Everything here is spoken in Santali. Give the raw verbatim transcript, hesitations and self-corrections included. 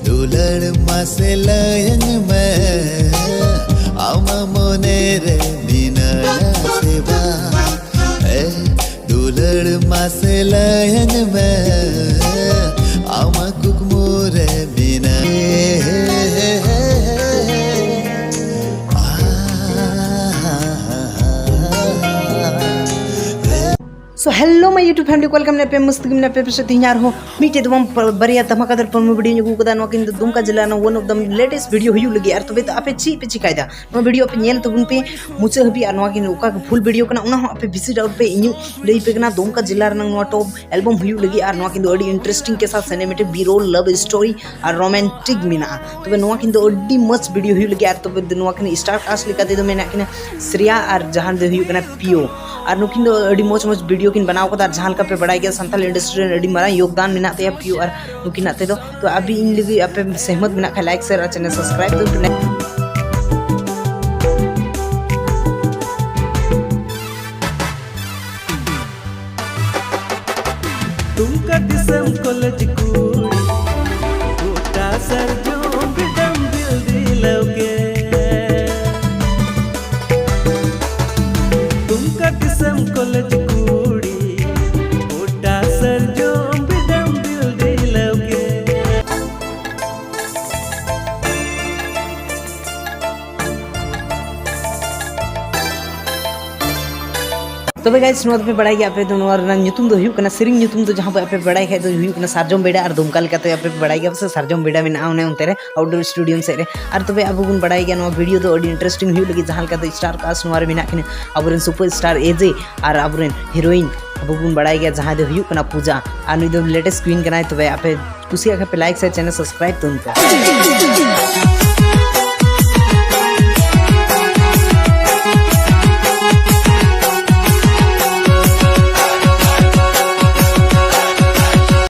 ᱫᱩᱞᱟᱹᱲ ᱢᱟᱥᱮ ᱞᱟᱹᱭᱟᱹᱧ ᱢᱮ, ᱟᱢᱟᱜ ᱢᱚᱱᱮ ᱨᱮ ᱢᱮᱱᱟᱭᱟ ᱥᱮ ᱵᱟᱝ? ᱮ, ᱫᱩᱞᱟᱹᱲ ᱢᱟᱥᱮ ᱞᱟᱹᱭᱟᱹᱧ ᱢᱮ, ᱟᱢᱟᱜ ᱠᱩᱠᱢᱩ ᱨᱮ ᱢᱮᱱᱟᱭᱟ᱾ So hello my YouTube family, ᱚᱠᱟ ᱞᱮᱠᱟ ᱢᱮᱱᱟᱜ ᱯᱮ? ᱢᱚᱡᱽ ᱛᱮᱜᱮ ᱢᱮᱱᱟᱜ ᱯᱮ ᱯᱟᱥᱮ? ᱛᱮᱦᱮᱧ ᱟᱨᱦᱚᱸ ᱢᱤᱫᱴᱮᱡ ᱫᱚ ᱵᱟᱝ, ᱵᱟᱨᱭᱟ ᱫᱷᱟᱢᱟᱠᱟᱫᱟᱨ promo video ᱤᱧ ᱟᱹᱜᱩ ᱠᱟᱫᱟ᱾ ᱱᱚᱣᱟ ᱠᱤᱱ ᱫᱚ ᱫᱩᱢᱠᱟ ᱡᱤᱞᱟ ᱨᱮᱱᱟᱜ one of the latest video ᱦᱩᱭᱩᱜ ᱞᱟᱹᱜᱤᱫ᱾ ᱟᱨ ᱛᱚᱵᱮ ᱫᱚ ᱟᱯᱮ ᱪᱮᱫ ᱯᱮ ᱪᱤᱠᱟᱭᱫᱟ? ᱱᱚᱣᱟ video ᱟᱯᱮ ᱧᱮᱞ ᱛᱟᱵᱚᱱ ᱯᱮ ᱢᱩᱪᱟᱹᱫ ᱦᱟᱹᱵᱤᱡ᱾ ᱟᱨ ᱱᱚᱣᱟ ᱠᱤᱱ ᱚᱠᱟ full video ᱠᱟᱱᱟ, ᱚᱱᱟ ᱦᱚᱸ ᱟᱯᱮ visit out ᱯᱮ᱾ ᱤᱧ ᱞᱟᱹᱭ ᱯᱮ ᱠᱟᱱᱟ, ᱫᱩᱢᱠᱟ ᱡᱤᱞᱟ ᱨᱮᱱᱟᱜ ᱱᱚᱣᱟ top album ᱦᱩᱭᱩᱜ ᱞᱟᱹᱜᱤᱫ᱾ ᱟᱨ ᱱᱚᱣᱟ ᱠᱤᱱ ᱫᱚ ᱟᱹᱰᱤ interesting ᱠᱮ ᱥᱟᱛ cinematic B-roll love story ᱟᱨ romantic ᱢᱮᱱᱟᱜᱼᱟ᱾ ᱛᱚᱵᱮ ᱱᱚᱣᱟ ᱠᱤᱱ ᱫᱚ ᱟᱹᱰᱤ ᱢᱚᱡᱽ video ᱦᱩᱭᱩᱜ ᱞᱟᱹᱜᱤᱫ᱾ ᱟᱨ ᱛᱚᱵᱮ ᱱᱚᱣᱟ ᱠᱤᱱ star cast ᱞᱮᱠᱟ ᱛᱮᱫᱚ ᱢᱮᱱᱟᱜ ᱠᱤᱱᱟ ᱥᱨᱮᱭᱟ ᱟᱨ ᱡᱟᱦᱟᱸ ᱫᱚ ᱦᱩᱭᱩᱜ ᱠᱟᱱᱟ ᱯᱤᱭᱳ᱾ ᱟᱨ ᱱᱩᱠᱤᱱ ᱫᱚ ᱟᱹᱰᱤ ᱢᱚᱡᱽ ᱢᱚᱡᱽ video ᱠᱤᱱ ᱵᱮᱱᱟᱣ ᱠᱟᱫᱟ᱾ ᱟᱨ ᱡᱟᱦᱟᱸ ᱞᱮᱠᱟ ᱯᱮ ᱵᱟᱲᱟᱭ ᱜᱮᱭᱟ, ᱥᱟᱱᱛᱟᱲ industry ᱨᱮ ᱟᱹᱰᱤ ᱢᱟᱨᱟᱝ ᱭᱳᱜᱽᱫᱟᱱ ᱢᱮᱱᱟᱜ ᱛᱟᱭᱟ ᱯᱤᱭᱳ ᱟᱨ ᱱᱩᱠᱤᱱᱟᱜ ᱛᱮᱫᱚ᱾ ᱛᱚ ᱟᱵᱤ ᱤᱧ ᱞᱟᱹᱜᱤᱫ ᱟᱯᱮ ᱥᱮᱦᱢᱚᱛ ᱢᱮᱱᱟᱜ ᱠᱷᱟᱱ like, share ᱟᱨ channel subscribe ᱛᱟᱵᱚᱱ ᱯᱮ᱾ ᱫᱩᱢᱠᱟ ᱫᱤᱥᱚᱢ ᱠᱚᱞᱮᱡᱽ ᱠᱩᱲᱤ, ᱜᱚᱴᱟ ᱥᱟᱨᱡᱚᱢ ᱵᱤᱰᱟᱹᱢ ᱵᱤᱞᱰᱤ ᱞᱟᱹᱣᱜᱮ᱾ ᱫᱩᱢᱠᱟ ᱫᱤᱥᱚᱢ ᱠᱚᱞᱮᱡᱽ ᱠᱩᱲᱤ, ᱜᱚᱴᱟ ᱥᱟᱨᱡᱚᱢ ᱵᱤᱰᱟᱹᱢ ᱵᱤᱞᱰᱤ ᱞᱟᱹᱣᱜᱮ᱾ ᱛᱚᱵᱮ guys, ᱱᱚᱣᱟ ᱫᱚᱯᱮ ᱵᱟᱲᱟᱭ ᱜᱮᱭᱟ, ᱟᱯᱮ ᱫᱚ ᱱᱚᱣᱟ ᱨᱮᱱᱟᱜ ᱧᱩᱛᱩᱢ ᱫᱚ ᱦᱩᱭᱩᱜ ᱠᱟᱱᱟ, ᱥᱮᱨᱮᱧ ᱧᱩᱛᱩᱢ ᱫᱚ ᱡᱟᱦᱟᱸ ᱯᱮ, ᱟᱯᱮ ᱵᱟᱲᱟᱭ ᱠᱷᱟᱡ ᱫᱚ ᱦᱩᱭᱩᱜ ᱠᱟᱱᱟ ᱥᱟᱨᱡᱚᱢ ᱵᱮᱰᱟ᱾ ᱟᱨ ᱫᱩᱢᱠᱟ ᱞᱮᱠᱟᱛᱮ ᱟᱯᱮ ᱯᱮ ᱵᱟᱲᱟᱭ ᱜᱮᱭᱟ ᱯᱟᱥᱮ ᱥᱟᱨᱡᱚᱢ ᱵᱮᱰᱟ ᱢᱮᱱᱟᱜᱼᱟ ᱚᱱᱮ ᱚᱱᱛᱮ ᱨᱮ outdoor stadium ᱥᱮᱫ ᱨᱮ᱾ ᱟᱨ ᱛᱚᱵᱮ ᱟᱵᱚ ᱵᱚᱱ ᱵᱟᱲᱟᱭ ᱜᱮᱭᱟ, ᱱᱚᱣᱟ video ᱫᱚ ᱟᱹᱰᱤ interesting ᱦᱩᱭᱩᱜ ᱞᱟᱹᱜᱤᱫ, ᱡᱟᱦᱟᱸ ᱞᱮᱠᱟᱛᱮ star cast ᱱᱚᱣᱟ ᱨᱮ ᱢᱮᱱᱟᱜ ᱠᱤᱱᱟ ᱟᱵᱚᱨᱮᱱ super star ᱮ ᱡᱮ ᱟᱨ ᱟᱵᱚᱨᱮᱱ heroine ᱟᱵᱚ ᱵᱚᱱ ᱵᱟᱲᱟᱭ ᱜᱮᱭᱟ ᱡᱟᱦᱟᱸᱭ ᱫᱚ ᱦᱩᱭᱩᱜ ᱠᱟᱱᱟ ᱯᱩᱡᱟ᱾ ᱟᱨ ᱱᱩᱭ ᱫᱚ latest queen ᱠᱟᱱᱟᱭ᱾ ᱛᱚᱵᱮ ᱟᱯᱮ ᱠᱩᱥᱤᱭᱟᱜ ᱠᱷᱟᱱ ᱯᱮ like, share, channel subscribe ᱛᱟᱵᱚᱱ ᱯᱮ᱾